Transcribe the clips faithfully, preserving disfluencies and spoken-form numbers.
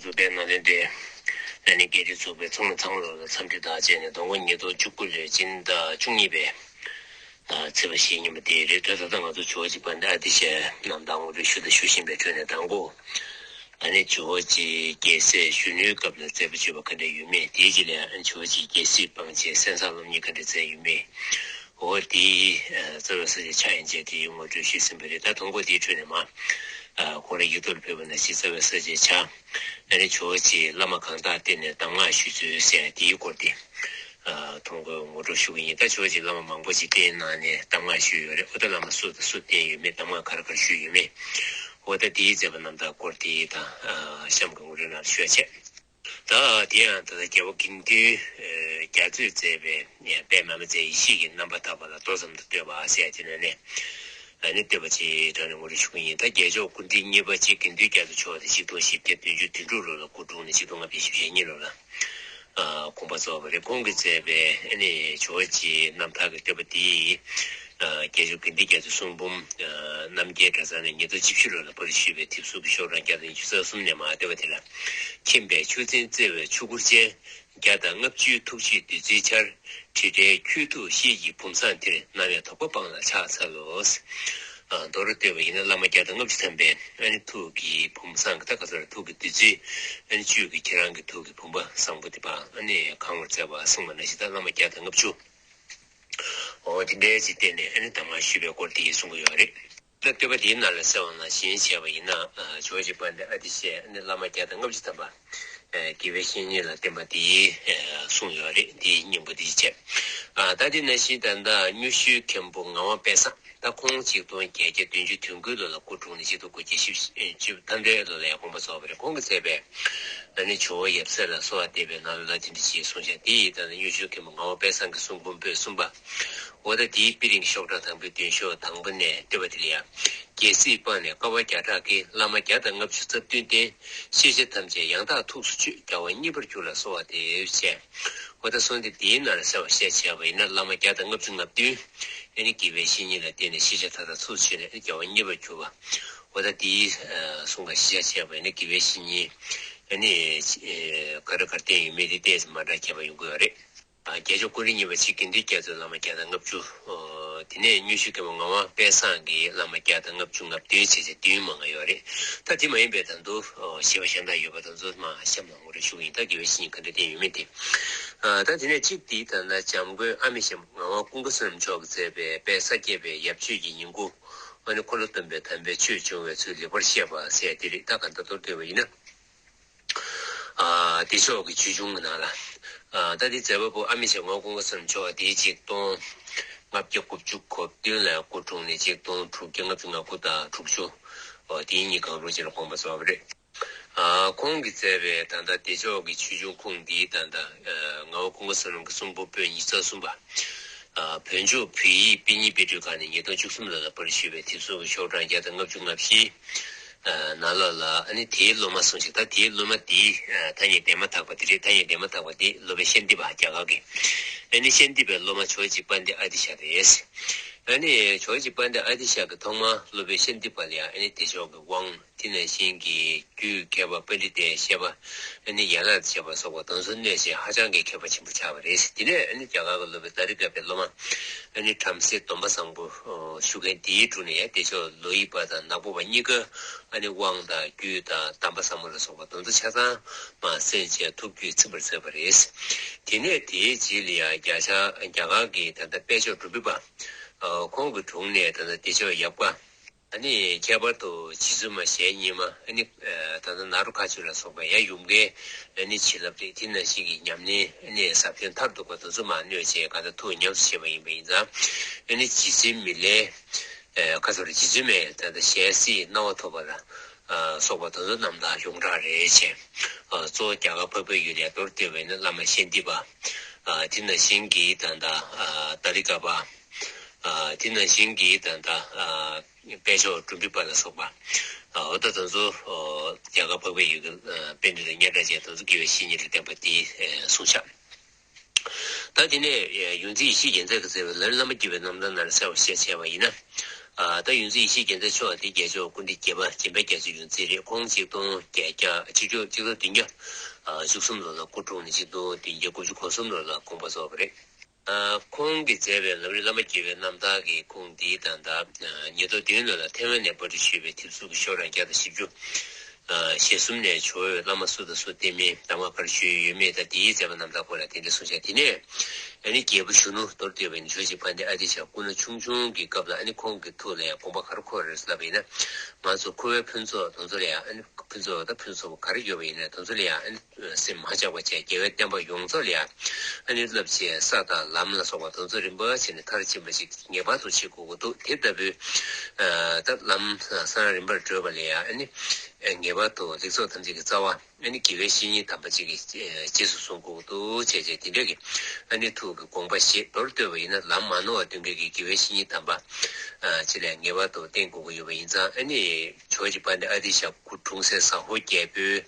ཚོ་དཔལ་ནང་ལེན་ཏེ། ཨ་ནི་རྒྱལ་སྤྱིའི་ཚོགས་པའི་ཚོགས་མི་ཚང་མ་ལོ་ལ་འཚམས་འདྲི་དང་བཅས་ནས། དོ་དགོང་ཉིས་སྟོང་བཅུ་དགུ་ལོའི་སྤྱི་ཟླ་བཅུ་གཉིས་པའི་ཚེས་པ་བཞི་ཉིན་མོ་དེ་རེད། ད་ད་ལྟ་ང་ཚོ་ཇོ་བོ་རྗེ་དཔལ་ལྡན་ཨ་ཏི་ཤའི་རྣམ་ཐར་ངོ་སྤྲོད་ཞུ་དང་ཞུ་བཞིན་པའི་ཁྲོད་ནས། དང་པོ་ཨ་ནི་ཇོ་བོ་རྗེ་རྒྱལ་སྲས་གཞོན་ནུའི་སྐབས་ལ་མཛད་པ་བརྗོད་པ་ག་འདྲ་ཡོད་མེད། དེའི་རྗེས་ལ་ཨ་ནི་ཇོ་བོ་རྗེ་རྒྱལ་སྲིད་སྤང་བྱས་གསན་བསམ་སློབ་གཉེར་ག་འདྲ་མཛད་ཡོད་མེད། འོ་དེའི་རྩ་བའི་ས་བཅད་ཆ་ཡན་ཆད་དེའི་ངོ་སྤྲོད་ཞུས་ཟིན་པ་རེད། ད་དང་པོ་དེའི་ཁྲོད་ནས་མ་ཁོང་རང་ཡིག་ཐོག་ལ་ཕུལ་བ་ནང་བཞིན་རྩ་བའི་ས་བཅད་ཆ་ཨ་ནི་ཇོ་བོ་རྗེས་བླ་མ་གང་དག་བསྟེན་ནས་གདམས་ངག་ཞུས་ཚུལ་ཟེར་དེའི་སྐོར་དེ་དང་པོ་ངོ་སྤྲོད་ཞུ་གི་ཡིན། ད་ཇོ་བོ་རྗེས་བླ་མ་མང་པོ་ཅིག་བསྟེན་གནང་ནས་གདམས་ངག་ཞུས་ཡོད་རེད། འོ་ད་བླ་མ་སུ་དང་སུ་བསྟེན་ཡོད་མེད། གདམས་ངག་ག་རེ་ག་རེ་ཞུས་ཡོད་མེད། འོ་ད་དེའི་མཛད་པ་རྣམ་ཐར་སྐོར་དེ་དང་གཤམ་གྱི་ངོ་སྤྲོད་ནང་ཞུ་ཡ་བྱས། ད་དེ་ཡང་ད་ལྟ་རྒྱལ་བ་དགེ་འདུན་རྒྱ་མཚོས་མཛད་པའི་དཔལ་མར་མེ་མཛད་ཡེ་ཤེས་ཀྱི་རྣམ་པར་ཐར་པ་ལ་མདོ་ཙམ་དུ་བསྟོད་པ་ཟེར་དེ་ནས་ནས་ཨ་ནི་བསྟོད་པ་ཅིག་དྲངས་ནས་ངོ་སྤྲོད་ཞུ་གི་ཡིན། ད་རྒྱལ་མཆོག་སྐུ་ཕྲེང་གཉིས་པ་རྗེ་དགེ་འདུན་རྒྱ་མཚོ་མཆོག་དེ་ཆིག་སྟོང་བཞི་བརྒྱ་བདུན་ཅུ་དོན་དྲུག་ལོ་ལ་སྐུ་འཁྲུངས་ནས་ཆིག་སྟོང་ལྔ་བརྒྱ་བཞི་བཅུ་ཞེ་གཉིས་ལོ་ལ་དགོངས་པ་རྫོགས་པ་རེད། ཁོང་གིས་མཛད་པའི་ཨ་ནི་ཇོ་བོ་རྗེའི་རྣམ་ཐར་གྱི་བསྟོད་པ་འདི་རྒྱལ་མཆོག་དགེ་འདུན་རྒྱ་མཚོའི་གསུང་འབུམ་རྣམ་རྒྱལ་གྲྭ་ཚང་ནས་ཉིས་སྟོང་བཅུ་བཞི་ལོ་ལ་པར་ཞུས་པའི་དེབ་གཟུགས་ཀྱི་ཤོག་གྲངས་བརྒྱ་དང་ཉི་ཤུ་རྩ་གསུམ་ནས་མར་བསྟོད་པ་དེ་ལ། མཁྱེན་པའི་ཆུ་འཛིན་བརྩེ་བའི་ཆུ་སྐོར་ཅན། བརྒྱ་དང་ལྔ་བཅུའི་ཐུགས་རྗེའི་བདུད་རྩིའི་ཆར། དྲི་བྲལ་ཁྱོད་ཐུགས་ཤེས་ཀྱི་བུམ་བཟང་དེར། རྣ་བའི་དོགས་པ་སྤངས་ལ་ཕྱག་འཚལ་ལོ། མདོར་བསྟོད་པ་ཡིན་ན་བླ་མ་བརྒྱ་དང་ལྔ་བཅུ་ཐམ་པའི་ཨ་ནི་ཐུགས་ཀྱི་བུམ་བཟང་གི་ད་ག་ཚོད་ཐུགས་ཀྱི་བདུད་རྩི་ཨ་ནི་བཅུད་ཀྱིས་ཁྱེད་རང་གི་ཐུགས་ཀྱི་བུམ་པ་བཟང་པོ་དེ་ཕར་ཨ་ནི་གང་བར་མཛད་པ་གསུངས་པ་ནང་བཞིན་ད་བླ་མ་བརྒྱ་དང་ལྔ་བཅུ། འོ་དེ་འདྲའི་ཅིག་བསྟེན་ནས་ཨ་ནི་གདམས་ངག་ཞུས་པའི་སྐོར་དེ་གསུང་གི་ཡོད་རེད། ད་བསྟོད་པ་དེའི་ནང་ལ་གསལ་བ་ནང་བཞིན་བྱས་པ་ཡིན་ན། ཇོ་བོ་རྗེ་དཔལ་ལྡན་ཨ་ཏི་ཤས་ཨ་ནི་བླ་མ་བརྒྱ་དང་ལྔ་བཅུ་ཐམ་པ་དགེ་བའི་བཤེས་གཉེན་ལ་བསྟེན་པ་དེ་གསུངས་ཡོད་རེད། དེའི་སྙིང་པོ་དེ་བྱས། ད་དེ་ནང་བཞིན་ད་ལྟ་སྨྱོ་ཤུལ་མཁན་པོ་ངག་དབང་དཔལ་བཟང་། ད་ཁོང་ཆིག་སྟོང་བརྒྱད་བརྒྱ་བདུན་ཅུ་དོན་དགུ་ལོ་ལ་སྐུ་འཁྲུངས་ནས་ཆིག་སྟོང་དགུ་བརྒྱ་བཞི་བཅུ་ཐམ་པའི་ལོ་ལ་ཡང་དགོངས་པ་རྫོགས་པ་རེད། ཁོང་གིས་མཛད་པའི་ཨ་ནི་ཇོ་བོ་ཡབ་སྲས་ལ་གསོལ་བ་འདེབས་པའི་ནང་ལ་དེ་འདྲ་ཅིག་གསུངས་ཤག་དེ་ཡི་ད་ནི་སྨྱོ་ཤུལ་མཁན་པོ་ངག་དབང་དཔལ་བཟང་གི་གསུང་འབུམ་པོད་གསུམ་པ། འོ་ད་དེའི་དཔེ་རིང་ཤོག་གྲངས་དང་པོའི་མདུན་ཤོག་དང་པོ་ནས་བསྟོད་པ་དེ་ལ་ཡང་། རྒྱལ་སྲིད་སྤངས་ནས་དཀའ་བ་བརྒྱ་ཕྲག་གི། བླ་མ་བརྒྱ་དང་ལྔ་བཅུ་རྩ་བདུན་བསྟེན། ཤེས་བྱ་ཐམས་ཅད་ཡང་དག་ཐུགས་སུ་ཆུད། རྒྱལ་བ་མཉེས་པར་གྱུར་ལ་གསོལ་བ་འདེབས་བྱས། འོ་ད་གསུང་དེ་དེའི་ནང་ལ་གསལ་བར་བཤད་བྱས་པ་ཡིན་ན་བླ་མ་བརྒྱ་དང་ལྔ་བཅུ་ང་བདུན་ཨ་ནི་དགེ་བའི་བཤེས་གཉེན་ལ་བསྟེན་ནས་ཤེས་བྱ་མཐའ་དག་ཐུགས་སུ་ཆུད་ནས་ཨ་ནི་རྒྱལ་བ་མཉེས་པར་གྱུར་པ། འོ་ད་དེའི་གསུང་ག་གཞི་བཞག་བྱས་པ་ཡིན་ན་དགེ་བའི་བཤེས་གཉེན་ཨ་ནི་ག་རེ་ག་རེ་བསྟེན་ཡོད་མེད་དེ་ཏོག་ཙམ་མ་འདྲ་ཁྱད་པར་ཡོང་གི་ཡོད་རེད། རྒྱལ་མཆོག་སྐུ་ཕྲེང་གཉིས་པ་རྗེ་དགེ་འདུན་རྒྱ་མཚོས་བླ་མ་བརྒྱ་དང་ལྔ་བཅུ། དེ་ནས་སྨྱོ་ཤུལ་མཁན་པོ་ངག་དབང་དཔལ་བཟང་གིས་བླ་མ་བརྒྱ་དང་ལྔ་བཅུ་ང་བདུན་བྱས་ཏེ་བདུན་མང་ང་ཡོད་རེད། ད་དེ་མ་ཡིན་པའི་ད་དུང་བཞི་པ་གཞན་དག་ཡོད་པ་དེ་ཚོ་མར་གཤམ་ལ་ངོ་སྤྲོད་ཞུ་གི་ཡིན། ད་དགེ་བའི་བཤེས་གཉེན་ག་འདྲ་བསྟེན་ཡོད་མེད་དེ། ད་དེ་ནས་གཅིག་དེ་ད་ལྟ་འཇམ་མགོན་ཨ་མི་ཤམ་ངག་དབང་ཀུན་དགའ་བསོད་ནམས་མཆོག་གིས་མཛད་པའི་དཔལ་ས་སྐྱ་པའི་ཡབ་ཆོས་ཀྱི་ཉིང་ཁུ། ཨ་ནི་འཁོར་ལོ་སྡོམ་པའི་དམ་པའི་ཆོས་འབྱུང་བའི་ཚུལ་ལེགས་པར་བཤད་པ་ཟེར་དེ་རེད། ད་ག་འདྲ་མདོར་བསྡུས་པ་ཡིན་ན། ཨ་བདེ་མཆོག་གི་ཆོས་འབྱུང་གི་ནང་ལ། ཨ་ད་དེ་མཛད་པ་པོ་ཨ་མི་ཤམ་ངག་དབང་ཀུན་དགའ་བསོད་ནམས་མཆོག་དེའི་ཆིག་སྟོང་ལྔ་བརྒྱ་དགུ་བཅུ་གོ་བདུན་ལ་སྐུ་འཁྲུངས་ནས་ཆིག་སྟོང་དྲུག་བརྒྱ་ལྔ་བཅུ་ང་དགུ་དང་དྲུག་ཅུ། ཨོ་དེའི་གཉིས་གང་རུང་ཅིག་ལ་དགོངས་པ་རྫོགས་པ་རེད། ཨ་ཁོང་གིས་མཛད་པའི་ད་ལྟ་བདེ་མཆོག་གི་ཆོས་འབྱུང་ཁུངས་འདིའི་ད་ལྟ་ཨ་ངག་དབང་ཀུན་དགའ་བསོད་ནམས་ཀྱི་གསུང་འབུམ་པོད་ཉི་ཤུ་རྩ་གསུམ་པ། ཨ་བོད་ལྗོངས་བོད་ཡིག་དཔེ་རྙིང་དཔེ་སྐྲུན་ཁང་ནས་ཉིས་སྟོང་བཅུ་གསུམ་ལོ་ལ་པར་ཞུས་པའི་དེབ་གཟུགས་ཀྱི་ཤོག་གྲངས་བརྒྱ་དང་ལྔ་བཅུ་ང་བཞི། ཨ་ནང་ལོགས་ལ་ཨ་ནི་དེའི་སློབ་མ་གསུངས་ཤིང་། ད་དེའི་སློབ་མ་དེའི་ཨ་ཐ་སྙད་འདས་མ་ཐག་པ་དེ་རེད། ཐ་སྙད་འདས་མ་ཐག་པ་དེ་སློབ་དཔོན་ཤཱནྟི་པ་རྒྱ་གར་གྱི། ཨ་ནི་ཤཱནྟི་པའི་སློབ་མ་ཇོ་བོ་རྗེ་དཔལ་ལྡན་ཨ་ཏི་ཤ་རེད། ཨ་ནི་ཇོ་བོ་རྗེ་དཔལ་ལྡན་ཨ་ཏི་ཤ་གི་ཐོག་མར་སློབ་དཔོན་ཤཱནྟི་པ་ལ་ཡང་ཨ་ནི་བདེ་མཆོག་གི་དབང་། དེ་ནང་བཞིན་གྱི་རྒྱུད་མཁས་པ་པཎྜི་ཏའི་བཤད་པ། ཨ་ནི་ཡན་ལག་བཤད་པ་སོགས་པ་དེ་ཚོ་གནོད་བྱས་ཧ་ཅང་གི་མཁས་པ་ཆེན་པོ་ཆགས་པ་རེད། དེ་ནས་ཨ་ནི་རྒྱ་གར་གྱི་སློབ་དཔོན་ཏཱ་རི་ཀ་པའི་སློབ་མ་ཨ་ནི་བྲམ་ཟེ་སྡོམ་པ་བཟང་པོ་ཞུ་མཁན་དེའི་དྲུང་ནས་ཡང་བདེ་མཆོག་ལོ་ཡི་པ་དང་ནག་པོ་པ་གཉིས་ཀ་ཨ་ནི་དབང་དང་རྒྱུད་དང་གདམས་པ་ཟབ་མོ་ལ་སོགས་པ་དེ་ཚོ་ཆ་ཚང་མར་གསན་བྱས་ཐུགས་རྒྱུད་ཚིམ་པར་མཛད་པ་རེད། དེ་ནས་དེའི་རྗེས་ལ་ཡང་རྒྱ་ཤ་རྒྱ་གར་གྱི་ད་ལྟ་དཔལ་མཆོག་གྲུབ་པའི་པ། ཁོང་གི་དྲུང་ནས་ད་ལྟ་བདེ་མཆོག་ཡབ་དགའ། ཨ་ནི་ཁྱད་པར་དུ་རྗེ་བཙུན་མ་ཞལ་གཉིས་མ་ཨ་ནི་ད་ལྟ་ནཱ་རོ་ཁ་ཆུ་ལ་སོགས་པ་ཡང་ཡུམ་གའི་ཨ་ནི་བྱིན་རླབས་རེད། དེ་ནང་བཞིན་གྱི་ཉམས་ལེན་ཨ་ནི་ཟབ་དོན་མཐར་ཐུག་པ་དེ་ཚོ་མར་གནོད་བྱས་གང་ལྟར་ཐུགས་ཉམས་སུ་བཞེས་པ་ཡིན་པ་ཡིན་ཙང་། ཨ་ནི་རྗེ་བཙུན་མི་ལའི་ཁ་ཚོར་རྗེ་བཙུན་མའི་ད་ལྟ་ཞལ་གཟིགས་གནང་བ་ཐོབ་པ་ལ་སོགས་པ་དེ་ཚོ་རྣམ་ཐར་ཡོངས་གྲགས་རེད་བྱས། གཙོ་བོ་རྒྱ་གར་འཕགས་པའི་ཡུལ་ལ་མདོར་བསྡུས་པ་ཡིན་ན་བླ་མ་ཤཱནྟི་པ། དེ་ནང་བཞིན་གྱི་ད་ལྟ་ཏཱ་རི་ཀ་པ། དེ་ནང་བཞིན་གྱི་ད་ལྟ། དཔལ་མཆོག་གྲུབ་པའི་པ་ལ་སོགས་པ། འོ་ད་དེ་ཚོ་རྒྱ་གར་འཕགས་པའི་ཡུལ་གྱི་པཎྜི་ཏ་སྙན་གྲགས་ཅན་དེ་ཚོ་དགེ་བའི་བཤེས་གཉེན་ལ་བསྟེན་པ་དེ་གསུངས་ཤག་ད་དེ་ནས་ཡོངས་འཛིན་ཡེ་ཤེས་རྒྱལ་མཚན་གྱིས་མཛད་པའི་ལམ་རིམ་བླ་མ་བརྒྱུད་པའི་རྣམ་ཐར་ནང་ལ་གསལ་བར་བཤད་བྱས་པ་ཡིན་ན། ཨ་ད་ཡོངས་འཛིན་ཡེ་ཤེས་རྒྱལ་མཚན་མཆོག་དེ་རྒྱལ་མཆོག་སྐུ་ཕྲེང་བརྒྱད་པ་སྦྱིན་པ་རྒྱ་མཚོའི་ཡོངས་འཛིན་རེད། ཁོང་ཆིག་སྟོང་བརྒྱད་བརྒྱ་ཆིག་སྟོང་བདུན་བརྒྱ་བཅུ་གསུམ་ལོ་ལ་སྐུ་འཁྲུངས་ནས་ཆིག་སྟོང་བདུན་བརྒྱ་དགུ་བཅུ་གོ་གསུམ་ལོ་ལ་དགོངས་པ་རྫོགས་པ་རེད། ཨ་ཁོང་གིས་མཛད་པའི་ལམ་རིམ་བླ་མ་དགེ་བའི་རྣམ་ཐར་གྱི་ཁུངས་འདི་དང་ད་ཉིས་སྟོང་བདུན་ལོ་ལ་ཐའེ་ཝན་ནས་པར་སྐྲུན་ཞུས་པའི་དེབ་གཟུགས་ཀྱི་ཤོག་གྲངས་བརྒྱ་དང་བཞི་བཅུ་ཞེ་གསུམ་ནས་ཇོ་བོས་བླ་མ་སུ་དང་སུ་བསྟེན་མིན་གདམས་ངག་ག་རེ་ཞུས་ཡོད་མེད་དང་དེའི་མཛད་པ་རྣམ་ཐར་སྐོར་ལ་དེ་འདྲ་གསུངས་ཤག་དེ་ནས་ཨ་ནི་རྒྱལ་པོ་གཞོན་ནུ་མདོར་བསྡུས་པ་ཡིན་ན་ཇོ་བོ་རྗེ་དཔལ་ལྡན་ཨ་ཏི་ཤ་སྐུ་ན་ཆུང་ཆུང་གི་སྐབས་ལ་ཨ་ནི་ཁོང་གི་ཐུགས་ལ་ཡང་དགོངས་པ་ག་རེ་འཁོར་རེད་ལབ་པ་ཡིན་ན། ང་ཚོ་འཁོར་བའི་ཕུན་ཚོགས་དེ་ཚོ་ལ་ཡང་ཨ་ནི་ཕུན་ཚོགས་དང་ཕུན་ཚོགས་པོ་ག་རེ་ཡོད་པ་ཡིན་ན་དེ་ཚོ་ལ་ཡང་ཨ་ནི་སེམས་མ་ཆགས་པ་བྱས་རྒྱལ་བའི་བསྟན་པ་ཡོངས་རྫོགས་ལ་ཡང་ཨ་ནི་བསླབ་བྱའི་ས་དང་ལམ་ལ་སོགས་པ་དེ་ཚོ་རིམ་པ་བྱས་ནས་མཐར་ཕྱིན་པ་ཞིག་ངེས་པར་དུ་བྱེད་དགོས་ཀྱི་འདུག་དེ་ལྟ་བུའི་ད་ལམ་སང་རིམ་པར་བགྲོད་པ་ལ་ཡང་ཨ་ནི་ངེས་པར་དུ་ལེགས་ཚོགས་ཐམས་ཅད་ཀྱི་རྩ་བ། ཨ་ནི་དགེ་བའི་བཤེས་གཉེན་དམ་པ་ཅིག་གིས་རྗེས་སུ་བཟུང་དགོས་འདུག་བྱས་བྱས་དེ་འདྲ་གི་ཨ་ནི་ཐུགས་ཀྱི་དགོངས་པ་བཞེས། མདོར་བསྡུས་པ་ཡིན་ན་ལམ་མ་ནོར་བ་སྟོན་མཁན་གྱི་དགེ་བའི་བཤེས་གཉེན་དམ་པ་ཅིག་ལ་ངེས་པར་དུ་བསྟེན་དགོས་ཀྱི་ཡོད་པ་ཡིན་ཙང་ཨ་ནི་ཇོ་བོ་རྗེ་དཔལ་ལྡན་ཨ་ཏི་ཤ་སྐུ་འཁྲུངས་སའི་ཟ་ཧོར་རྒྱལ་པོའི་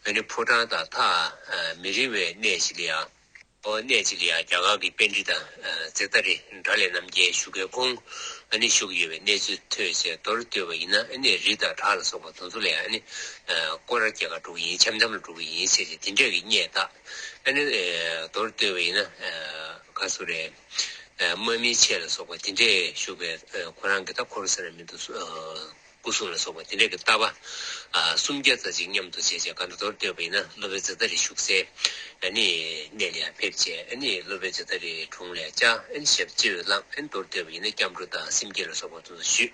ཨ་ནི་ཕོ་བྲང་དང་ཐག་མི་རིང་བའི་གནས་ཤིག་ལ་ཡང་། ཨོ་གནས་གཅིག་ལ་ཡང་རྒྱ་གར་གྱི་པཎྜི་ཏ་ཛེ་ཏ་རི་དགྲ་ལྷ་རྣམ་རྒྱལ་བཞུགས་མཁན་ཁོང་ཨ་ནི་བཞུགས་ཡོད་པའི་གནས་ཚུལ་ཐོས་བྱས་མདོར་བསྡུས་པ་ཡིན་ན་ཨ་ནི་རི་དང་བྲག་ལ་སོགས་པ་དེ་ཚོ་ལ་ཡང་ཨ་ནི་སྐོར་ར་རྒྱག་ག་འགྲོ་གི་ཡིན། འཆམ་འཆམ་ལ་འགྲོ་གི་ཡིན་ཟེར་ཏེ་དེ་འདྲས་ཀྱི་བརྙས་བཏགས། ཨ་ནི་མདོར་བསྡུས་པ་ཡིན་ན་ག་སུ་རེད། དམག་མིའི་ཆས་ལ་སོགས་པ་དེ་འདྲས་བཞུགས་པའི་ཁོ་རང་གི་ད་འཁོར་ཟེར་ན་མི་འདུག་སྐུ་སྲུང་ལ་སོགས་པ་དེ་འདྲ་གི་རྟ་པ་ཨ་སུམ་བརྒྱ་ཙམ་ཅིག་མཉམ་དུ་བྱས་བྱས་གང་ལྟར་མདོར་བསྡུས་པ་ཡིན་ན་སློབ་དཔོན་ཛེ་ཏ་རི་བཞུགས་སའི་ཨ་ནི་གནས་ལ་ཡང་ཕེབས་བྱས། ཨ་ནི་སློབ་དཔོན་ཛེ་ཏ་རིའི་དྲུང་ལ་ཡང་བཅར། ཨ་ནི་ཞབས་སྤྱི་བོས་བླངས། ཨ་ནི་མདོར་བསྡུས་པ་ཡིན་ན་སྐྱབས་འགྲོ་དང་སེམས་བསྐྱེད་ལ་སོགས་པ་དེ་ཚོ་ཞུས།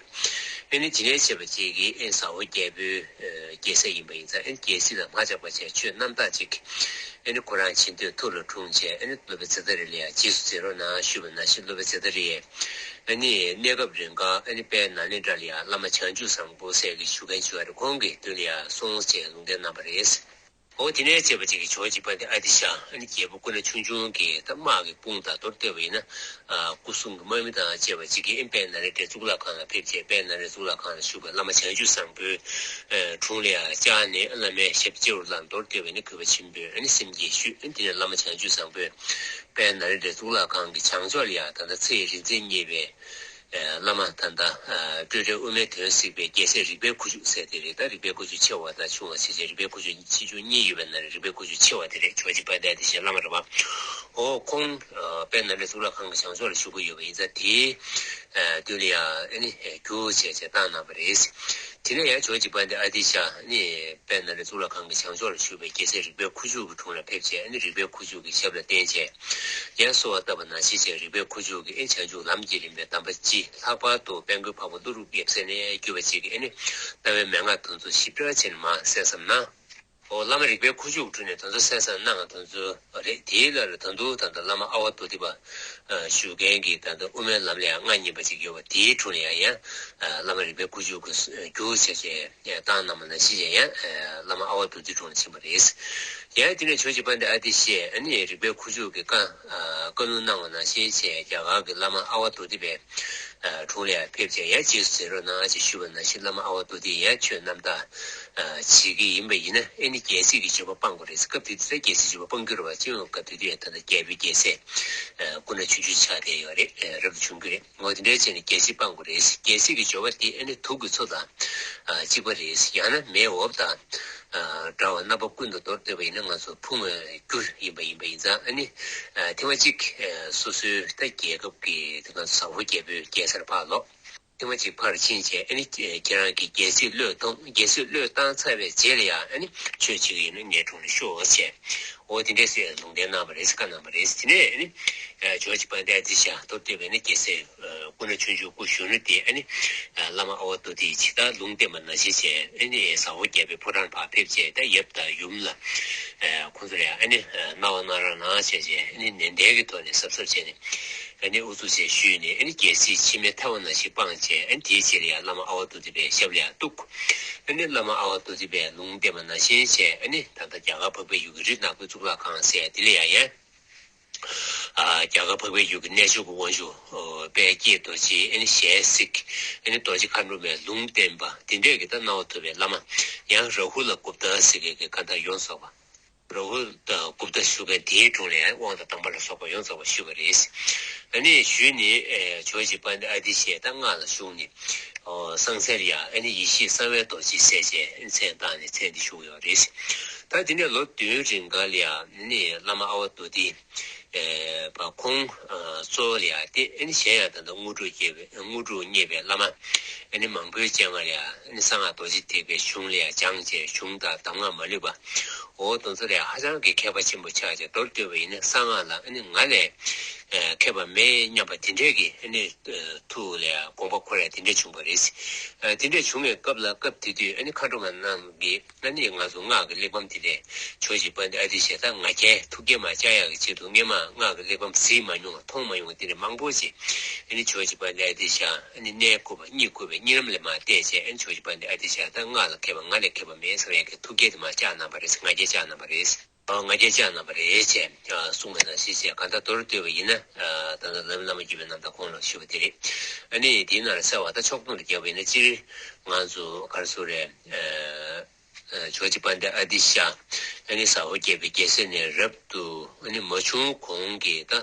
ཨ་ནི་དེ་ནས་བྱས་པ་ཅིག་གིས་ཨ་ནི་ཟ་ཧོར་རྒྱལ་པོའི་ཨ་རྒྱལ་སྲས་ཡིན་པ་ཡིན་ཙང་ཨ་ནི་རྒྱལ་སྲིད་ལ་མ་ཆགས་པ་བྱས་ཆོས་རྣམ་དག་ཅིག་ཨ་ནི་ཁོ་རང་བྱིན་འདོད་ཐུགས་ལ་འཁྲུངས་བྱས་ཨ་ནི་སློབ་དཔོན་ཛེ་ཏ་རི་ལ་ཡང་རྗེས་སུ་མཛད་རོགས་གནང་ཞུས་པ་ནང་བཞིན་སློབ་དཔོན་ཛེ་ཏ་རི་ཡིས། ཨ་ནི་གནས་སྐབས་རིང་ག་ཨ་ནི་དཔལ་ནཱ་ལེནྡྲ་ལ་ཡང་བླ་མ་བྱང་ཆུབ་བཟང་པོ་ཟེར་གྱི་བཞུགས་མཁན་ཅིག་ཡོད་རེད། ཁོང་གི་མདུན་ལ་ཡང་སོང་ཞེས་ལུང་བསྟན་གནང་བ་རེད། འོ་དེ་ནས་བྱས་པ་ཅིག་གིས་ཇོ་བོ་རྗེ་དཔལ་ལྡན་ཨ་ཏི་ཤ་ཨ་ནི་རྒྱལ་པོ་སྐུ་ན་ཆུང་ཆུང་གི་ད་དམག་གི་དཔུང་དང་མདོར་བསྡུས་པ་ཡིན་ན་སྐུ་སྲུང་གི་དམག་མི་དང་བཅས་པ་ཅིག་གིས་ཨ་ནི་དཔལ་ནཱ་ལེནྡྲའི་གཙུག་ལག་ཁང་ལ་ཕེབས་བྱས་དཔལ་ནཱ་ལེནྡྲའི་གཙུག་ལག་ཁང་ལ་བཞུགས་པའི་བླ་མ་བྱང་ཆུབ་བཟང་པོའི་དྲུང་ལ་ཡང་བཅར་ནས་བླ་མའི་ཞབས་སྤྱི་བོར་བླངས། མདོར་བསྡུས་པ་ཡིན་ན་གུས་པ་ཆེན་པོས་ཨ་ནི་སེམས་བསྐྱེད་ཞུས། ཨ་ནི་དེ་ནས་བླ་མ་བྱང་ཆུབ་བཟང་པོས། དཔལ་ནཱ་ལེནྡྲའི་གཙུག་ལག་ཁང་གི་བྱང་ཕྱོགས་ལ་ཡང་ད་ལྟ་ཚེ་ཡི་རིག་འཛིན་བརྙེས་པའི་ཨ་བླ་མ་ད་ལྟ་ཨ་སྤྲོས་བྲལ་དབུ་མའི་དོན་གཟིགས་པའི་རྒྱལ་སྲས་རིག་པའི་ཁུ་བྱུག་ཟེར་དེ་རེད། ད་རིག་པའི་ཁུ་བྱུག་ཆེ་བ་དང་ཆུང་བ་ཟེར་བྱས་རིག་པའི་ཁུ་བྱུག་ཆེ་ཆུང་གཉིས་ཡོད་པའི་ནང་ནས་རིག་པའི་ཁུ་བྱུག་ཆེ་བ་དེ་རེད། ཇོ་བོ་རྗེ་དཔལ་ལྡན་ཨ་ཏི་ཤའི་བླ་མ་རེད་པ། འོ་ཁོང་ཨ་དཔལ་ནཱ་ལེནྡྲའི་གཙུག་ལག་ཁང་གི་བྱང་ཕྱོགས་ལ་བཞུགས་ཀྱི་ཡོད་པ་ཡིན་ཙང་དེའི་ཨ་མདུན་ལ་ཡང་ཨ་ནི་རྒྱུགས་བྱས་བྱས་བཏང་གནང་བ་རེད། དེ་ནས་ཡང་ཇོ་བོ་རྗེ་དཔལ་ལྡན་ཨ་ཏི་ཤ་ནི་དཔལ་ནཱ་ལེནྡྲའི་གཙུག་ལག་ཁང་གི་བྱང་ཕྱོགས་ལ་བཞུགས་པའི་རྒྱལ་སྲས་རིག་པའི་ཁུ་བྱུག་གི་དྲུང་ལ་ཕེབས་བྱས་ཨ་ནི་རིག་པའི་ཁུ་བྱུག་གི་ཞབས་ལ་བསྟེན་བྱས། ཡང་གསོལ་བ་བཏབ་པ་ནང་བཞིན་བྱས་རིག་པའི་ཁུ་བྱུག་གིས་ཨེ་བྱང་ཆུབ་ལམ་གྱི་རིམ་པའི་གདམས་པ་སྤྱི་ལྷག་པར་དུ་དཔལ་མགོན་འཕགས་པ་ཀླུ་སྒྲུབ་ཡབ་སྲས་ནས་བརྒྱུད་པ་ཅིག་གིས་ཨ་ནི་ལྟ་བའི་མན་ངག་དེ་ཚོ་ཞིབ་ཕྲ་བྱས་ནས་མར་གསན་བསམ་གནང་། འོ་བླ་མ་རིག་པའི་ཁུ་བྱུག་གི་དྲུང་ནས་དེ་ཚོ་གསན་བསམ་གནང་དེ་ཚོ་རེད། དེའི་ལ་ལ་ད་དུང་ད་ལྟ་བླ་མ་ཨ་ཝ་དྷཱུ་ཏི་པ་ཞུ་མཁན་གྱི་ད་ལྟ་དབུ་མའི་ལམ་ལ་ཡང་མངའ་བརྙེས་པ་ཅིག་ཡོད་པ་དེའི་དྲུང་ལ་ཡང་ཡང་བླ་མ་རིག་པའི་ཁུ་བྱུག་གིས་རྒྱུགས་བྱས་བྱས་བཏང་གནང་བ་ནང་བཞིན་བྱས་ཡང་བླ་མ་ཨ་ཝ་དྷཱུ་ཏིའི་དྲུང་ལ་ཕྱིན་པ་རེད། ཡང་དེ་ནས་ཇོ་བོ་རྗེ་དཔལ་ལྡན་ཨ་ཏི་ཤས་ཨ་ནི་རིག་པའི་ཁུ་བྱུག་གི་བཀའ་ཨ་བཀའ་ལུང་གནང་བ་ནང་བཞིན་བྱས་རྒྱ་གར་གྱི་བླ་མ་ཨ་ཝ་དྷཱུ་ཏི་པའི་ཨ་དྲུང་ལ་ཡང་ཕེབས་བྱས་ཡང་རྗེས་སུ་མཛད་རོགས་གནང་ཞེས་ཞུས་པ་ནང་བཞིན་བླ་མ་ཨ་ཝ་དྷཱུ་ཏིས་ཡང་ཆོས་རྣམ་དག་ཨ་བྱེད་ཀྱི་ཡིན་པ་ཡིན་ན་ཨ་ནི་རྒྱལ་སྲིད་ཀྱི་འབྱོར་པ་སྤང་དགོས་རེད། སྐབས་དེ་དུས་ད་རྒྱལ་སྲིད་འབྱོར་པ་སྤང་རྒྱུ་རེད་པ། སྤྱི་ཡོངས་སྐབས་དེ་དུས་ཡང་ད་ལྟ་རྒྱལ་པོའི་རྒྱལ་སྲས་ཨ་སྐུ་ན་ཆུང་ཆུང་ཆགས་བསྡད་ཡོད་རེད། ཨ་རབ་ཏུ་བྱུང་རྒྱུ་རེད། འོ་དེ་འདྲའི་བྱས་ནས་རྒྱལ་སྲིད་སྤང་དགོས་རེད། རྒྱལ་སྲིད་ཀྱི་འབྱོར་པ་དེ་ཨ་ནི་དུག་གི་མཚོ་དང་ཨ་གཅིག་པ་རེད། ཡང་ན་མེའི་འོབས་དང་ཨ་འདྲ་བ། རྣམ་པ་ཀུན་ཏུ་མདོར་བསྡུས་པ་ཡིན་ན་ང་ཚོ་ཕུང་བའི་རྒྱུ་ཡིན་པ་ཡིན་པ་ཡིན་ཙང་ཨ་ནི་ཨ་ཐེངས་མ་གཅིག་ཨ་སོ་སོའི་ད་རྒྱལ་ཁབ་ཀྱི་དེ་ག་ཟ་ཧོར་རྒྱལ་པོའི་རྒྱལ་སར་ཕར་ལོག་ཐེངས་མ་གཅིག་ཕར་ཕྱིན་བྱས་ཨ་ནི་ཁྱེད་རང་གི་རྒྱལ་སྲིད་བློས་ཐོངས། རྒྱལ་སྲིད་བློས་བཏང་ཚར་བའི་རྗེས་ལ་ཡང་ཨ་ནི་ཆོས་བྱེད་ཀྱི་ཡིན་ན་ངའི་དྲུང་ནས་ཤོག་ཅེས། འོ་དེ་འདྲས་ཟེར་ལུང་བསྟན་གནང་བ་རེད། བཀའ་གནང་བ་རེད། དེ་ནས་ཨ་ནི་ཇོ་བོ་རྗེ་དཔལ་ལྡན་ཨ་ཏི་ཤ་མདོར་བསྡུས་པ་ཡིན་ན་རྒྱལ་སྲས་སྐུ་ན་ཆུང་ཆུང་སྐུ་གཞོན་ནུ་དེ་ཨ་ནི་བླ་མ་ཨ་ཝ་དྷཱུ་ཏིས་ཇི་ལྟར་ལུང་བསྟན་པ་ནང་བཞིན་བྱས་ཨ་ནི་ཟ་ཧོར་རྒྱལ་པོའི་ཕོ་བྲང་ཕར་ཕེབས་བྱས་ད་ཡབ་དང་ཡུམ་ལ་ཁོང་ཚོ་ལ་ཡང་ཨ་ནི་གནང་བ་གནང་རོགས་གནང་བྱས་བྱས་ཨ་ནི་ནན་ཏན་གྱི་ཐོག་ནས་གཟབ་གཟབ་བྱས་ནས། ཨ་ནི་ཨུ་ཚུགས་བྱས་ཞུས་ནས་ཨ་ནི་རྒྱལ་སྲིད་ཕྱི་མའི་ཐལ་བ་ནང་བཞིན་སྤངས་བྱས་ཨ་ནི་དེའི་རྗེས་ལ་ཡང་བླ་མ་ཨ་ཝ་དྷཱུ་ཏི་པའི་ཞབས་ལ་ཡང་གཏུགས། ཨ་ནི་བླ་མ་ཨ་ཝ་དྷཱུ་ཏི་པས་ལུང་བསྟན་པ་ནང་བཞིན་བྱས་ཨ་ནི་ད་ལྟ་རྒྱ་གར་འཕགས་པའི་ཡུལ་གྱི་རི་ནག་པོའི་གཙུག་ལག་ཁང་ཟེར་དེ་ལ་ཡང་ཡང་ཨ་རྒྱ་གར་འཕགས་པའི་ཡུལ་གྱི་གནས་མཆོག་གི་དབང་ཕྱུག་དཔལ་དགྱེས་རྡོ་རྗེ་ཨ་ནི་ཞལ་གཟིགས། ཨ་ནི་རྡོ་རྗེ་མཁའ་འགྲོ་མས་ལུང་བསྟན་པ་དེ་འདྲས་ཀྱི་ད་སྣང་བ་ཐོབ་པའི་བླ་མ་ཡང་རཱ་ཧུ་ལ་གུབ་ཏ་ཟེར་མཁན་གྱི་ག་ད་ཡོངས་རྫོགས་པ། ར་ཧུ་ལ་གུཔྟ་ཞུ་མཁན་དེའི་དྲུང་ལ་ཡང་དབང་དང་དམ་པ་ལ་སོགས་པ་ཡོངས་རྫོགས་པ་ཞུས་པ་རེད། ཨ་ནི་ཞུས་ནས་ཇོ་བོ་རྗེ་དཔལ་ལྡན་ཨ་ཏི་ཤས་ད་མངའ་ལ་ཞུགས་ནས་སང་སེར་ཡ་ཨ་ནི་ཡེ་ཤེས་གསང་བའི་རྡོ་རྗེ་ཟེར་བྱས་མཚན་བཏགས་ནས་མཚན་དེ་ཞུ་གི་ཡོད་རེད། ད་དེ་ནས་ལོ་བདུན་རིང་ག་ལ་ཡ་ཨ་ནི་བླ་མ་ཨ་ཝ་དྷཱུ་ཏི་པ་ཁོང་གཙོ་བོ་ལ་ཡ་དེ་ཨ་ནི་གཞན་ཡང་ད་ལྟ་དངོས་གྲུབ་སྐྱེས་པའི་དངོས་གྲུབ་བརྙེས་པའི་བླ་མ་ཨ་ནི་མང་པོའི་སྤྱན་སྔར་ལ་ཡ་ཨ་ནི་གསང་སྔགས་རྡོ་རྗེ་ཐེག་པའི་གཞུང་ལ་ཡ་སྦྱངས་བྱས་གཞུང་དང་གདམས་ངག་མ་ལུས་པ། འོ་དེ་ཚོ་ལ་ཧ་ཅང་གི་མཁས་པ་ཆེན་པོ་ཆགས་ཀྱང་མདོར་བསྡུས་པ་ཡིན་ན་གསང་སྔགས་ལ་ཨ་ནི་ང་ལས་མཁས་པ་མེད་སྙམ་པ་དེ་འདྲས་ཀྱི་ཨ་ནི་ཐུགས་ལ་དགོངས་པ་འཁོར་ཡ་དེ་འདྲས་བྱུང་བ་རེད། དེ་འདྲས་བྱུང་བའི་སྐབས་ལ་སྐབས་དེ་དུས་ཨ་ནི་མཁའ་འགྲོ་མ་རྣམས་ཀྱིས་ཨ་ནི་ང་ཚོ་སྔགས་ཀྱི་གླེགས་བམ་དེ་ལས་ཇོ་བོ་རྗེ་དཔལ་ལྡན་ཨ་ཏི་ཤས་ད་ང་རྒྱལ་ཐུགས་རྒྱལ་མ་བཅག་ཡག་གི་ཆེད་དུ་སྔས་མ་སྔགས་ཀྱི་གླེགས་བམ་གཟིགས་མ་མྱོང་བ་མཐོང་མ་མྱོང་བ་དེ་འདྲས་མང་པོ་ཞིག་ཨ་ནི་ཇོ་བོ་རྗེ་དཔལ་ལྡན་ཨ་ཏི་ཤ་ཨ་ནི་གནས་བཀུར་བ་གཉིད་ཁུག་པའི་གཉིད་ལམ་ལས་མར་བལྟས་བྱས་ཨ་ནི་ཇོ་བོ་རྗེ་དཔལ་ལྡན་ཨ་ཏི་ཤ་ད་སྔགས་ལ་མཁས་པ་ང་ལས་མཁས་པ་མེད་ཟེར་ཡག་གི་ཐུགས་རྒྱལ་དེ་མར་བཅག་གནང་བ་རེད། ང་རྒྱལ་བཅག་གནང་བ་རེད། ང་རྒྱལ་བཅག་གནང་བ་རེད་ཅེས་གསུངས་པའི་ནང་བཞིན་བྱས་གང་ལྟར་མདོར་བསྡུས་པ་ཡིན་ན་ད་ལྟ་ལམ་བླ་མ་བརྒྱུད་པའི་རྣམ་ཐར་གོང་ལ་ཞུས་པ་དེ་རེད། ཨ་ནི་དེའི་ནང་ལ་གསལ་བ་ད་ཕྱོགས་སྟོན་དུ་བརྒྱབ་པ་ཡིན་ན་སྤྱིར་ང་ཚོ་ག་རེ་ཟེར་རེད། ཇོ་བོ་རྗེ་དཔལ་ལྡན་ཨ་ཏི་ཤ་ཨ་ནི་ཟ་ཧོར་རྒྱལ་པོའི་རྒྱལ་སྲིད་ནས་རབ་ཏུ་ཨ་ནི་མ་བྱུང་གོང་གི་ད་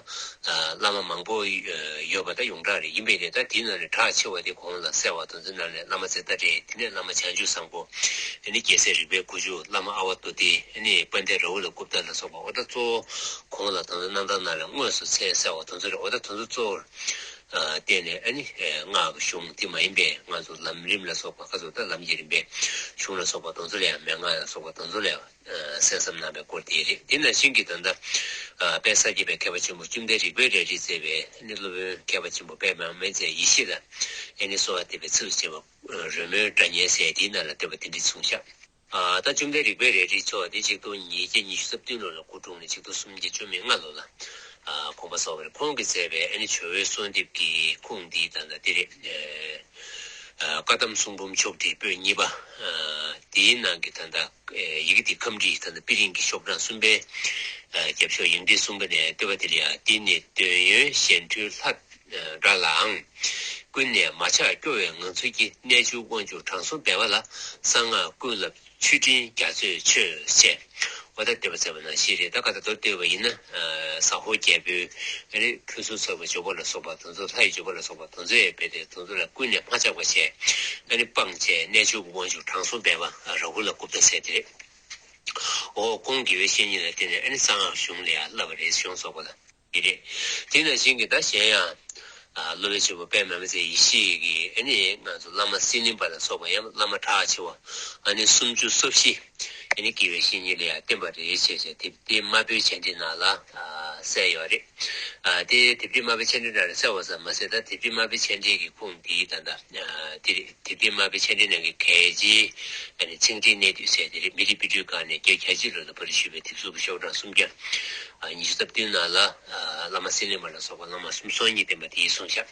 བླ་མ་མང་པོ་ཡོད་པ་ད་ཡོངས་གྲགས་རེད། ཡིན་པས་ནས་ད་དེའི་ནང་ནས་གྲགས་ཆེ་བ་དེ་གོང་ལ་གསལ་བ་དེ་ཚོའི་ནང་ནས་བླ་མ་ཙནྡྲ་རེད། དེ་ནས་བླ་མ་བྱང་ཆུབ་བཟང་པོ། ཨ་ནི་རྒྱལ་སྲས་རིག་པའི་ཁུ་བྱུག་བླ་མ་ཨ་ཝ་ཏོ་ཏི། ཨ་ནི་དཔལ་ལྡན་ར་ཧུ་ལ་གུཔྟ་ལ་སོགས་པ་འོ་ད་གཙོ་བོ་གོང་ལ་དང་རྣམ་ཐར་ནང་ལ་དངོས་སུ་མཚན་གསལ་བ་དེ་ཚོ་རེད། འོ་ད་དེ་ཚོ་གཙོ་བོར་བརྟེན་ནས་ཨ་ནི་སྔགས་ཀྱི་གཞུང་དེ་མ་ཡིན་པའི་ང་ཚོ་ལམ་རིམ་ལ་སོགས་པ་ཁ་ཚོ་ད་ལམ་གྱི་རིམ་པའི་གཞུང་ལ་སོགས་པ་དེ་ཚོ་ལ་ཡང་མན་ངག་ལ་སོགས་པ་དེ་ཚོ་ལ་ཡང་གསན་བསམ་གནང་བའི་སྐོར་དེ་རེད། དེ་ནང་བཞིན་གྱི་ད་ལྟ་དཔལ་ས་སྐྱ་པའི་མཁས་པ་ཆེན་པོ་བཅོམ་ལྡན་རིག་པའི་རལ་གྲིས་མཛད་པའི་ཨ་ནི་སློབ་དཔོན་མཁས་པ་ཆེན་པོ་དཔལ་མང་མེ་མཛད་ཡེ་ཤེས་ལ་ཨ་ནི་གསོལ་བ་འདེབས་པའི་ཚིགས་སུ་བཅད་པ། རོལ་མོའི་སྒྲ་སྙན་ཟེར་དེའི་ནང་ལ་བསྟོད་པ་དེ་འདྲ་གསུངས་ཤག་ད་བཅོམ་ལྡན་རིག་པའི་རལ་གྲིའི་ཚོགས་དེ་ཆིག་སྟོང་ཉིས་བརྒྱ་ཉི་ཤུ་རྩ་བདུན་ལོ་ལ་སྐུ་འཁྲུངས་ནས་ཆིག་སྟོང་སུམ་བརྒྱ་བཅུ་མེད་ལྔ་ལོ་ལ་དགོངས་པ་རྫོགས་པ་རེད། ཁོང་གིས་མཛད་པའི་ཨ་ནི་ཇོ་བོའི་གསོལ་འདེབས་ཀྱི་ཁུངས་འདི་ད་ལྟ་འདི་རེད། བཀའ་གདམས་གསུང་འབུམ་ཕྱོགས་བསྒྲིགས་པོད་གཉིས་པ། དེའི་ནང་གི་ད་ལྟ་ཡི་གེ་འདི་ཁམས་བསྒྲིགས་ད་ལྟ་པི་རིང་གི་ཤོག་གྲངས་གསུམ་པའི་རྒྱབ་ཤོག་ཡིག་འབྲིང་གསུམ་པ་ནས་བསྟོད་པ་འདི་ལ་ཡང་འདི་ནི་འདོད་ཡོན་གཞན་འཕྲུལ་ལྷ་འདྲ་ལའང་། ཀུན་ནས་མ་ཆགས་སྐྱོ་བའི་ངང་ཚུལ་གྱིས། གནས་འཇུག་དབང་ཕྱུག་དྲང་སྲོང་སྦས་པ་ལ། གསང་སྔགས་ཀུན་བསླབ་མཆོད་སྤྲིན་རྒྱ་མཚོས་མཆོད། ཅེས་འོ་ད་བསྟོད་པ་མཛད་པ་ནང་བཞིན་རེད། ད་ག་ད་མདོར་བསྡུས་པ་ཡིན་ན་ཟ་ཧོར་རྒྱལ་པོའི་ཨ་ནི་ཕུན་སུམ་ཚོགས་པའི་འབྱོར་པ་ལ་སོགས་པ་དེ་ཚོ་ལྷ་ཡི་འབྱོར་པ་ལ་སོགས་པ་དེ་ཚོ་ཡང་རྦད་དེ་དེ་ཚོ་ལ་ཀུན་ནས་མ་ཆགས་པ་བྱས་ཨ་ནི་སྤངས་བྱས་གནས་འཇུག་དབང་ཕྱུག་དྲང་སྲོང་སྦས་པ་ར་ཧུ་ལ་གུཔྟ་ཟེར་དེ་རེད། འོ་ཁོང་དགེ་བའི་བཤེས་གཉེན་ལ་བརྟེན་ནས་ཨ་ནི་གསང་སྔགས་གཞུང་ལ་ཡང་བསླབ་པ་རེད། གཞུང་རྫོགས་པ་ལ། འདི་རེད། དེ་ནང་བཞིན་གྱི་ད་གཞན་ཡང་། སློབ་དཔོན་ཆེན་པོ་དཔལ་མང་མེ་མཛད་ཡེ་ཤེས་ཀྱིས་ཨ་ནི་ང་ཚོ་བླ་མ་སི་ལིང་པ་ལ་སོགས་པ་ཡང་བླ་མ་གྲགས་ཆེ་བ་ཨ་ནི་སུམ་ཅུ་སོ་བཞི་ཨ་ནི་དགེ་བའི་བཤེས་གཉེན་ལ་ཡང་བསྟེན་པ་རེད་ཅེས་བྱས་དེབ་ཐེར་དམར་པོའི་མཆན་འགྲིག་ནང་ལ་གསལ་ཡོད་རེད། དེ་དེབ་ཐེར་དམར་པོའི་མཆན་འགྲིག་ནང་ལ་གསལ་བ་ཙམ་མ་ཟད་ད་དེབ་ཐེར་དམར་པོའི་མཆན་འགྲིག་གི་ཁུངས་འདིའི་ད་ལྟ་དེ་རེད། དེབ་ཐེར་དམར་པོའི་མཆན་འགྲིག་ནང་གི་གལ་ཆེའི་ཨ་ནི་ཚིག་འགྲེལ་གནད་བསྡུས་ཟེར་དེ་རེད། མི་རིགས་དཔེ་སྐྲུན་ཁང་ནས་བརྒྱད་བརྒྱད་ཅུ་ལོ་ལ་པར་ཞུས་པའི་དེབ་གཟུགས་ཀྱི་ཤོག་གྲངས་སུམ་བརྒྱ། ཉི་ཤུ་རྩ་བདུན་ནང་ལ། བླ་མ་སི་ལིང་པ་ལ་སོགས་པ་བླ་མ་སུམ་སོ་གཉིས་བསྟེན་པ་དེ་གསུངས་ཤག་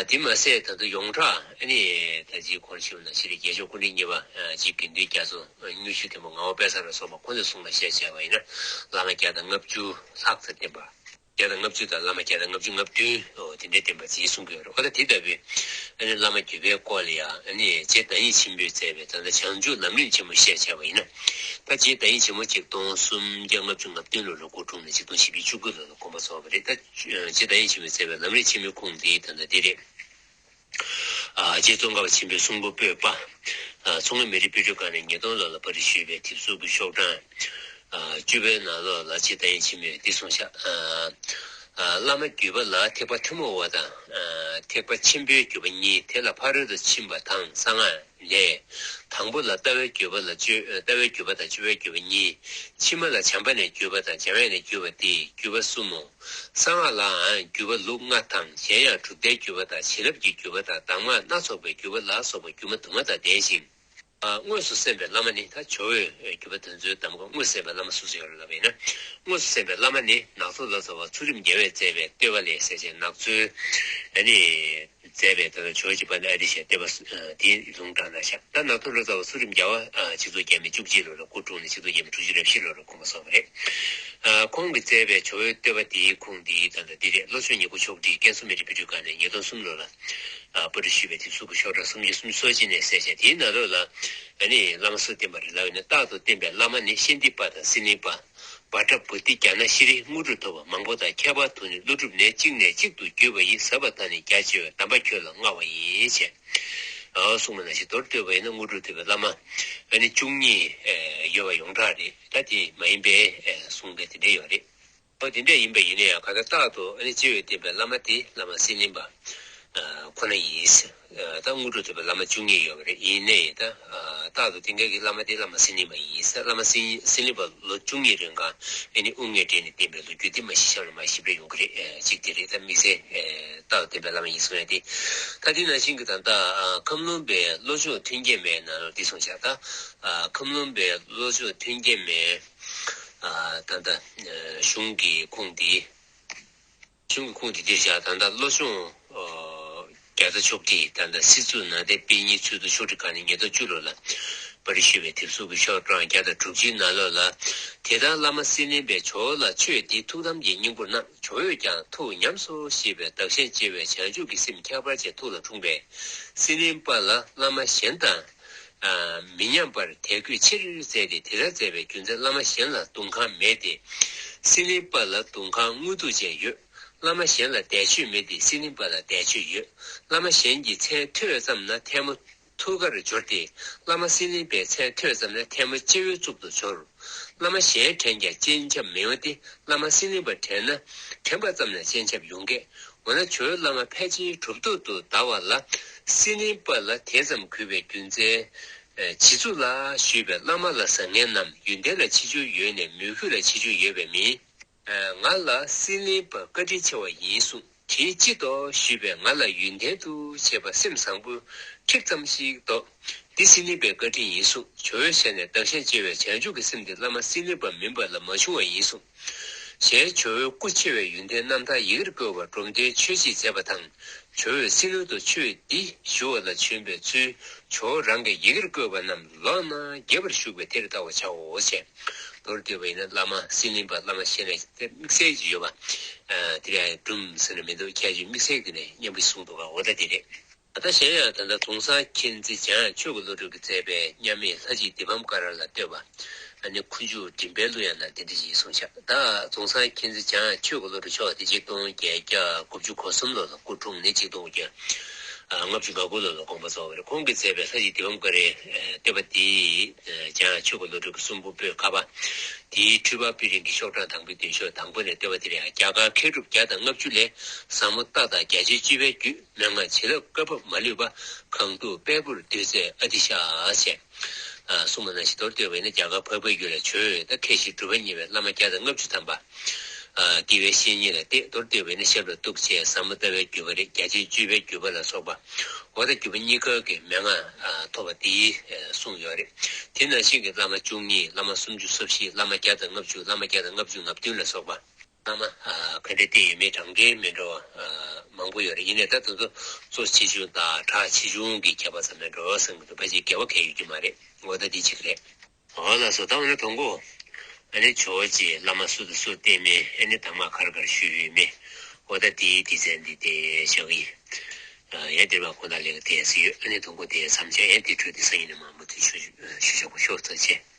དེ་མ་ཟད་ད་དུང་ཡོངས་གྲགས་ཨ་ནི་ད་ཅིའི་སྐོར་ཞུ་ན་ཕྱི་རེ་རྒྱལ་མཆོག་སྐུ་ཕྲེང་གཉིས་པ་རྗེ་དགེ་འདུན་རྒྱ་མཚོ་དངུལ་ཆུ་མཐོན་པོ་ངག་དབང་དཔལ་བཟང་ལ་སོགས་པ་ཁོང་ཚོའི་གསུང་ལ་བཤད་བྱས་པ་ཡིན་ན་བླ་མ་བརྒྱ་དང་ལྔ་བཅུ་ལྷག་ཙམ་བསྟེན་པ། བརྒྱ་དང་ལྔ་བཅུ་དང་བླ་མ་བརྒྱ་དང་ལྔ་བཅུ་ང་བདུན་འོ་དེ་འདྲའི་བསྟེན་པ་ཅིག་གསུང་གི་ཡོད་རེད། འོ་ད་དེ་ལྟ་བུའི་ཨ་ནི་བླ་མ་བརྒྱུད་པའི་སྐོར་ལ་ཡང་ཨ་ནི་རྗེ་བདག་ཉིད་ཆེན་པོས་མཛད་པའི་ད་ལྟ་བྱང་ཆུབ་ལམ་རིམ་ཆེན་མོ་བཤད་བྱས་པ་ཡིན་ན། ད་རྗེ་བདག་ཉིད་ཆེན་པོ་ཆིག་སྟོང་སུམ་བརྒྱ་ལྔ་བཅུ་ང་བདུན་ལོ་ལ་སྐུ་འཁྲུངས་ནས་ཆིག་སྟོང་བཞི་བཅུ་དགུ་ལོ་ལ་དགོངས་པ་རྫོགས་པ་རེད། ད་རྗེ་བདག་ཉིད་ཆེན་པོས་མཛད་པའི་ལམ་རིམ་ཆེན་མོའི་ཁུངས་འདི་ད་ལྟ་འདི་རེད། རྗེ་ཙོང་ཁ་པ་ཆེན་པོའི་གསུང་འབུམ་པོད་པ། མཚོ་སྔོན་མི་རིགས་དཔེ་སྐྲུན་ཁང་ནས་ཉིས་སྟོང་ལོ་ལ་པར་རིས་ཞུས་པའི་དེབ་གཟུགས་ཀྱི་ཤོག་གྲངས་བཅུ་པའི་ནང་ལོགས་ལ་རྗེ་བདག་ཉིད་ཆེན་མོས་འདི་གསུངས་ཤག་བླ་མ་བརྒྱུད་པ་ལ་ཐེག་པ་ཐུན་མོང་བ་དང་། ཐེག་པ་ཆེན་པོའི་བརྒྱུད་པ་གཉིས། དེ་ལ་ཕ་རོལ་ཏུ་ཕྱིན་པ་དང་གསང་སྔགས་ལས། དང་པོ་ལ་ལྟ་བའི་བརྒྱུད་པ་ལ་སྤྱོད་ལྟ་བའི་བརྒྱུད་པ་དང་སྤྱོད་པའི་བརྒྱུད་པ་གཉིས། ཕྱི་མ་ལ་བྱམས་པ་ནས་བརྒྱུད་པ་དང་བྱ་བས་ནས་བརྒྱུད་པ་སྟེ་བརྒྱུད་པ་གསུམ་མོ། གསང་སྔགས་ལའང་བརྒྱུད་པ་ལུགས་ལྔ་དང་གཞན་ཡང་གྲུབ་མཐའི་བརྒྱུད་པ་དང་བྱིན་རླབས་ཀྱི་བརྒྱུད་པ་དང་གདམས་ངག་སྣ་ཚོགས་པའི་བརྒྱུད་པ་ལ་སོགས་པ་བརྒྱུད་མ་དུ་མ་དང་ལྡན་ཞིང་། དངོས་སུ་གསན་པའི་བླ་མ་ནི་ད་ཇོ་བོའི་བརྒྱུད་པ་དེ་ཚོའི་གདམས་ངག་དངོས་གསན་པའི་བླ་མ་སུ་སུ་ཡོད་རེད་ལབ་པ་ཡིན་ན། དངོས་སུ་གསན་པའི་བླ་མ་ནི་ནག་ཚོ་ལ་སོགས་པ་ཚུལ་ཁྲིམས་རྒྱལ་བས་མཛད་པའི་བསྟོད་པ་ལས་ཟེར་བྱས་ནག་ཚོའི་ཨ་ནི། མཛད་པའི་ད་ལྟ་ཇོ་བོ་རྗེ་དཔལ་ལྡན་ཨ་ཏི་ཤའི་བསྟོད་པ་དེའི་ལུང་དྲངས་གནང་ཤག་ད་ནག་ཚོ་ལ་སོགས་པ་ཚུལ་ཁྲིམས་རྒྱལ་བ་ཆིག་སྟོང་བརྒྱ་མེད་བཅུ་གཅིག་ལོ་ལ་སྐུ་འཁྲུངས་ནས་ཆིག་སྟོང་བརྒྱ་མེད་དྲུག་ཅུ་རེ་བཞི་ལོ་ལ་དགོངས་པ་རྫོགས་པ་རེད། ཁོང་གིས་མཛད་པའི་ཇོ་བོའི་བསྟོད་པ་དེའི་ཁུངས་འདི་ད་ལྟ་འདི་རེད། བློ་ཆོས་ཉིད་སྐུ་ཕྱོགས་བསྒྲིགས་ཀན་སུའུ་མི་རིགས་དཔེ་སྐྲུན་ཁང་ནས་ཉིས་སྟོང་གསུམ་ལོ་ལ། པར་ཞུས་པའི་དེབ་གཟུགས་ཀྱི་ཤོག་གྲངས་སུམ་ཅུ་སོ་གཅིག་ནས་གསལ་བྱ་དེའི་ནང་ལོགས་ལ། ཨ་ནི་བླ་མ་སུ་བསྟེན་པ་རེད་ལབ་ཡོད་ན། རྟག་ཏུ་བསྟེན་པའི་བླ་མ་ནི་ཤཱནྟི་པ་དང་སི་ལིང་པ། བྷ་དྲ་བོ་དྷི་ཛྙཱ་ན་ཤྲཱི། དངོས་གྲུབ་ཐོབ་པ་མང་པོ་དང་། ཁྱད་པར་དུ་ནི་ཀླུ་སྒྲུབ་ནས། གཅིག་ནས་གཅིག་ཏུ་བརྒྱུད་པ་ཡི། ཟབ་པ་དང་ནི་རྒྱ་ཆེ་བས། གདམས་པ་ཁྱོད་ལ་མངའ་བ་ཡིན། ཞེས་གསུངས་པ་ནང་བཞིན། མདོར་བསྡུས་པ་ཡིན་ན་དངོས་གྲུབ་ཐོབ་པའི་བླ་མ་ཨ་ནི་བཅུ་གཉིས་ཡོད་པ་ཡོངས་གྲགས་རེད། ད་དེ་མ་ཡིན་པའི་གསུང་སྟངས་དེ་འདྲ་ཡོད་རེད། ཨོ་དེ་འདྲ་ཡིན་པ་ཡིན་ན་ཡང་། གང་ལྟར་རྟག་ཏུ་ཨ་ནི་སྤྱི་བོས་བསྟེན་པའི་བླ་མ་དེ་བླ་མ་སི་ལིང་པ་ཁོ་ན་ཡིན། ད་དངོས་གྲུབ་ཐོབ་པའི་བླ་མ་བཅུ་གཉིས་ཡོད་པ་རེད། ཡིན་ནའི་ད་རྟག་ཏུ་བསྟེན་མཁན་གྱི་བླ་མ་དེ་བླ་མ་སི་ལིང་པ་ཡིན། བླ་མ་སི་སི་ལིང་པ་ལོ་བཅུ་གཉིས་རིང་ག་ཨ་ནི་དབུ་སྔས་བསྒྲེངས་ནས་བསྟེན་པའི་ལོ་རྒྱུས་དེ་མ་གཞི་ཞབས་ལ་མ་ཞིབ་རེ་ཡོང་གི་རེད། གཅིག་དེ་རེད། ད་དམིགས་བསལ་རྟག་ཏུ་བསྟེན་པའི་བླ་མ་ཡིན་གསུང་ཡ་དེ། ད་དེ་ནང་བཞིན་གྱི་ད་ལྟ་ཁམས་ལུང་པའི་བློ་སྦྱོང་མཐུན་རྐྱེན་མའི་ནང་ལོགས་འདི་གསུངས་བཞག་ད་ཁམས་ལུང་པའི་བློ་སྦྱོང་མཐུན་རྐྱེན་མའི། ད་ལྟ་གཞུང་གི་ཁུངས་འདི། གཞུང་གི་ཁུངས་འདི་འདིར་བཞག་ད་ལྟ་བློ་སྦྱོང་བརྒྱ་རྩ་ཆོག་ཁྲིགས། ད་ལྟ་སྲིད་ཚུགས་ནང་བསྟན་པད་ཉིན་ཚུལ་དུ་ཆོག་ཁྲིགས་ཁང་ནས་ཉིས་སྟོང་བཅུ་ལོ་ལ་པར་ཞུས་པའི་དེབ་གཟུགས་ཀྱི་ཤོག་གྲངས་བརྒྱ་དང་དྲུག་ཅུའི་ནང་ལོགས་ལ། དེ་ལྟར་བླ་མ་སི་ལིང་པས་ཇོ་བོ་ལ། ཆོས་འདི་ཐུགས་དམ་གྱི་སྙིང་པོར་གནང་། ཇོ་བོས་ཀྱང་ཐུགས་ཉམས་སོ་ཞེས་པའི་བདག་གཞན་བརྗེ་བའི་བྱང་ཆུབ་ཀྱི་སེམས་ཁྱད་པར་ཅན་ཐུགས་ལ་འཁྲུངས་པས། སི་ལིང་པ་ལ་བླ་མ་གཞན་དང་མི་མཉམ་པར་དད་གུས་ཆེར་མཛད་དེ། དེ་ལྟར་མཛད་པའི་རྒྱུ་མཚན་བླ་མ་གཞན་ལ་གདུང་ཁང་མེད་དེ། སི་ལིང་པ་ལ་གདུང་ཁང་དངོས་ཐོག་ཅན་ཡོད། བླ་མ་གཞན་ལ་བཟླས་བརྗོད་མེད་དེ། སི་ལིང་པ་ལ་བཟླས་བརྗོད་ཡོད། བླ་མ་གཞན་གྱི་མཚན་ཐོས་ཙམ་ན་ཐལ་མོ་ཐུགས་ཀར་སྦྱོར་ཏེ། བླ་མ་སི་ལིང་པའི་མཚན་ཐོས་ཙམ་ན་ཐལ་མོ་སྤྱི་བོའི་གཙུག་ཏུ་སྦྱོར། བླ་མ་གཞན་དྲན་ཀྱང་སྤྱན་ཆབ་མི་ཡོང་སྟེ། བླ་མ་སི་ལིང་པ་དྲན་ན་དྲན་པ་ཙམ་ན་སྤྱན་ཆབ་ཡོང་གས། འོ་ན་ཇོ་བོའི་བླ་མ་ཕལ་ཆེར་གྲུབ་ཐོབ་ཏུ་གདའ་བ་ལ། སི་ལིང་པ་ལ་དེ་ཙམ་གུས་པའི་རྒྱུ་མཚན་ཇི་ཚོད་ལགས་ཞུས་པས། བླ་མ་ལ་བཟང་ངན་རྣམས་ཡོན་ཏན་ལ་ཆེ་ཆུང་ཡོད་ནས་མོས་གུས་ལ་ཆེ་ཆུང་ཡོད་པས་མིན། ང་ལ་སི་ལིང་པ་བཀའ་དྲིན་ཆེ་བ་ཡིན་གསུངས། དེའི་ཅི་ལྟོ་ཞུས་པས། ང་ལ་ཡོན་ཏན་དུ་བྱས་པ་སེམས་བཟང་པོའི་ཁྲིགས་ཙམ་ཞིག་ལྡོག། འདི་སི་ལིང་པའི་བཀའ་དྲིན་ཡིན་གསུངས། ཇོ་བོའི་ཞལ་ནས་བདག་གཞན་བརྗེ་བའི་བྱང་ཆུབ་ཀྱི་སེམས་དེ་བླ་མ་སི་ལིང་པ་མིན་པ་ལ་མ་བྱུང་བ་ཡིན་གསུངས། གཞན་ཇོ་བོའི་སྐུ་ཆེ་བའི་ཡོན་ཏན་རྣམ་ཐར་ཡི་གེར་བཀོད་པ་སྒྲོམ་སྟོན་ཆོས་གཞིས་མཛད་པ་དང་། ཇོ་བོས་སྲིད་ལུགས་དུ་ཆོས་འདི་ཞུ་བ་ལ་བྱོན་པའི་ཚུལ་ཇོ་བོ་རང་གིས་ཡི་གེར་བཀོད་པ་རྣམས་ལོགས་ན་རྒྱས་པར་བཞུགས་པས་དེར་བལྟ་བར་བྱའོ་ཞེས། མདོར་བསྡུས་པ་ཡིན་ན་བླ་མ་སི་ལིང་པ་བླ་མ་གཞན་ལས་དམིགས་བསལ་ཅིག་ཡོད་པ། དེ་ལ་སྒྲུང་ཟེར་ན་མི་འདུག་ཁྱད་ཆོས་དམིགས་བསལ་གྱི་ནས་མཉམ་པོ་གསུངས་འདུག་ག་འོ་ད་དེ་རེད། ད་གཞན་ཡང་ད་ལྟ་རྫོང་སར་མཁྱེན་བརྩེ་འཇམ་དབྱངས་ཆོས་ཀྱི་བློ་གྲོས་ཀྱིས་མཛད་པའི་མཉམ་མེད་ལྷ་རྗེ་བདེ་བམ་ཀ་ར་ལ་བསྟོད་པ། ཨ་ནི་ཁུ་བྱུག་མགྲིན་པའི་གླུ་ཡང་ན་དེ་འདྲ་ཞིག་གསུངས་ཤག་ད་རྫོང་སར་མཁྱེན་བརྩེ་འཇམ་དབྱངས་ཆོས་ཀྱི་བློ་གྲོས་མཆོག་དེ་ཆིག་སྟོང་བརྒྱད་བརྒྱ་དགུ་བཅུ་གོ་གསུམ་ལོ་ལ་སྐུ་འཁྲུངས་ནས་ཆིག་སྟོང་བརྒྱ་ལྔ་བཅུ་ང་དགུ་ལོ་ལ་དགོངས་པ་རྫོགས་པ་རེད། ཁོང་གིས་མཛད་པའི་ལྷ་རྗེ་བདེ་བམ་ཀ་རའི་བསྟོད་པ་དེ་འཇམ་དབྱངས་ཆོས་ཀྱི་བློ་གྲོས་ཀྱི་གསུང་འབུམ་པོད་ཁ་པ། དེའི་འཁྲུལ་པ་སྤུ་རིང་གི་ཤོག་གྲངས་དང་པོའི་མདུན་ཤོག་དང་པོ་ནས་བསྟོད་པ་དེ་རེད། རྒྱ་གར་མཁས་གྲུབ་བརྒྱ་དང་ལྔ་བཅུ་ལས། ཟབ་མོ་ལྟ་དང་རྒྱ་ཆེན་སྤྱོད་པའི་རྒྱུད། མན་ངག་བྱིན་རླབས་བཀའ་བབས་མ་ལུས་པ། གང་ཐུག་པད་སྤུར་བདུད་རྩིའི་ཨ་ཏི་ཤ་ཞེས། གསུངས་པ་ནང་བཞིན་མདོར་བསྡུས་པ་ཡིན་ན་རྒྱ་གར་འཕགས་པའི་ཡུལ་ལ་བྱོན་ཡོད། ད་མཁས་ཤིང་གྲུབ་པ་བརྙེས་པའི་བླ་མ་བརྒྱ་དང་ལྔ་བཅུ་ཐམ་པ། དེ་བའི་བཤེས་གཉེན་ལ་གཏད། མདོར་བསྡུས་པ་ཡིན་ན་ཞབས་ལ་གཏུགས་བྱས་ཟབ་མོ་ལྟ་བའི་བརྒྱུད་པ་རེད། རྒྱ་ཆེན་སྤྱོད་པའི་བརྒྱུད་པ་ལ་སོགས་པ། འོ་ད་བརྒྱུད་པ་གཉིས་ཀ་གི་མན་ངག་ཐོབ་པ་དེ་གསུངས་ཡོད་རེད། དེ་ནང་བཞིན་གྱི་བླ་མ་བཅུ་གཉིས། བླ་མ་སུམ་ཅུ་སོ་བཞི། བླ་མ་བརྒྱ་དང་ལྔ་བཅུ། བླ་མ་བརྒྱ་དང་ལྔ་བཅུ་ང་བདུན་ལ་སོགས་པ། བླ་མ་ག་འདྲ་བསྟེན་ཡོད་མེད་གྲངས་ཀའི་མི་འདྲ་བ་མང་པོ་ཡོད་རེད། ཡིན་ནའི་ད་དེ་ཚོ་གཙོ་ཆེ་ཆུང་དང་གྲགས་ཆེ་ཆུང་གི་ཁྱད་པར་ཙམ་ལས་འགྲོ་བསམ་གྱི་འདུག་ཕལ་ཆེར་འགལ་བ་གང་ཡོད་ཀྱི་མ་རེད། འོ་ད་འདི་གཅིག་རེད། འོ་ལགས་སོ། ད་འོ་ན་དང་པོ། ཨ་ནི་ཇོ་བོ་རྗེས་བླ་མ་སུ་དང་སུ་བསྟེན་མིན། ཨ་ནི་གདམས་ངག་ག་རེ་ག་རེ་ཞུས་ཡོད་མེད། འོ་ད་དེའི་སྡེ་ཚན་འདི་དེ་བཞག་གི་ཡིན། ཡང་འདིར་མ་ཁོ་ན་ལས་ཀ་དེ་ཟིན་ཡོད། ཨ་ནི་དང་པོ་དེ་མཚམས་ཆད། ཡང་དེ་འཕྲོས་དེ་སང་ཉིན་ནས་མར་མུ་མཐུད་ཞུ་ཞུ་ཆོག་པ་ཤོག་ཚར་བྱས།